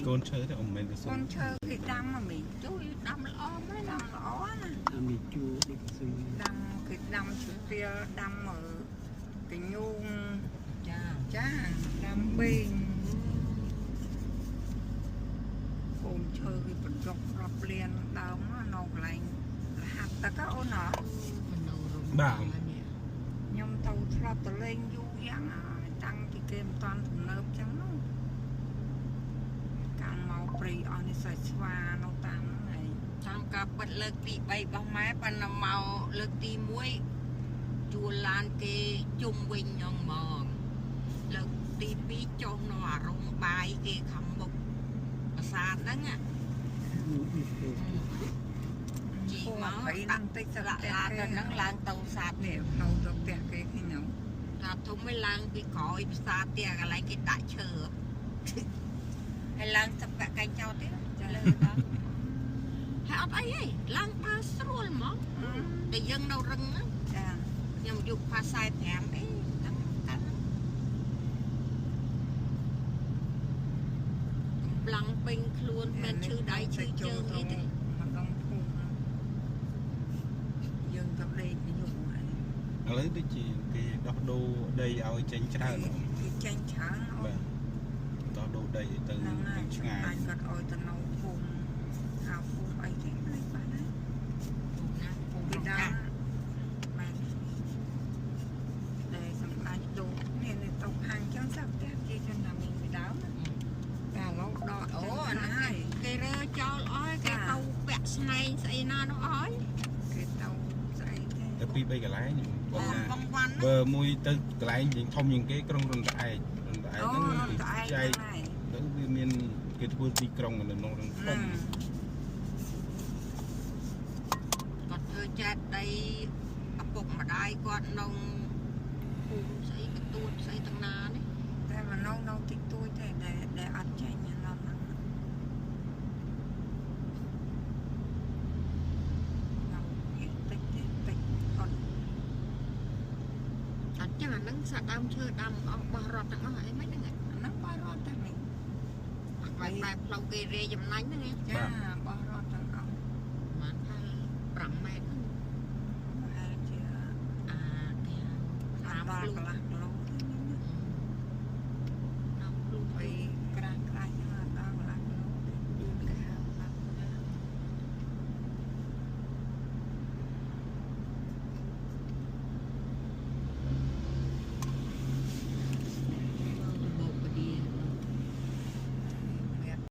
កូនឈើទេអ៊ំមែនកស៊ូ កូនឈើគេដាំមកមី ជួយដាំល្អមែន ដាំល្អណា ដាំមីជូរដូចកស៊ូ ដាំគេដាំឈើទាលដាំកញូង ចា ចាដាំបេងកូនឈើគេបញ្ចុករាប់លានដើមនៅកន្លែងរហាត់ទឹកអូនហ៎ បាទ ខ្ញុំទៅធ្លាប់ទៅលេងយូរយ៉ាងហើយតាំងពីគេមិនតាន់ទំនើបចឹងនោះកាលមកព្រៃអស់នេះសាច់ស្វានៅតាមហ្នឹងឯង តាមការពិតលើកទី3របស់ម៉ែប៉ុន្តែមកលើកទី1ជួលឡានគេជុំវិញហ្នឹងហ្មងលើកទី2ចុះនៅអារងបាយគេខាងមុខប្រាសាទហ្នឹងជីមក ដាក់តិច ស្លាក់ឡានហ្នឹងឡើងទៅសាទ នេះនៅទៅផ្ទះគេឃើញហ្នឹង ថាធំឯឡើងពីក្រោយផ្សារផ្ទះកន្លែងគេដាក់ឈើហើយឡើងទៅពាក់កែងចោតទៀតលើដល់ហើយអត់អីទេឡើងដើរស្រួលហ្មងតែយើងនៅរឹងហ្នឹង ចា ខ្ញុំយុផា45អីហ្នឹងកាត់កម្លាំងពេញខ្លួនមិនឈឺដៃឈឺជើងអីទេ ម្ដងភូមិយើងទៅដេកយូរហើយ ឥឡូវដូចជាគេដោះដូរដីឲ្យចេញច្រើន គេចេញច្រើន បាទដោះដូរដីឲ្យទៅឆ្ងាយ អាចគាត់ឲ្យទៅនៅភូមិហៅភូមិអីគេភ្លេចបាត់ហើយ ណាភូមិ ពីដើមមែនដែលសម្ដេចដូរនេះនេះទៅខាងចឹងសាប់ផ្ទះជាជនណាមីងពីដើមតែឥឡូវដក អូអាហ្នឹងគេរើចោលអស់គេទៅពាក់ស្នែងស្អីណានោះអស់ គេទៅស្អីទេ ទៅ2 3កន្លែងបងណា បងវ៉ាន់ បើមួយទៅកន្លែងយើងធំជាងគេក្រុងរនតឯករនតឯកហ្នឹង ចែក ទៅវាមានគេធ្វើទីក្រុងនៅក្នុងរងធំ គាត់ធ្វើចែកដីឪពុកម្ដាយគាត់ក្នុងភូមិស្អីកទួតស្អីទាំងណានេះ តែមកនៅតិចតួចទេដែលអត់ចេញនៅហ្នឹងនៅតិចទេតិចអត់ អត់ចឹងអាហ្នឹងសាដើមឈើដើមអស់បោះរត់ទាំងអស់អីមិនហ្នឹង អាហ្នឹងបោះរត់តែនេះ បែបផ្លូវគេរាយចំណាញ់ហ្នឹង ចាបោះរត់ទាំងអស់ ប្រហែល5ម៉ែត្រហ្នឹង ប្រហែលជា អាគេហៅ 5កន្លះ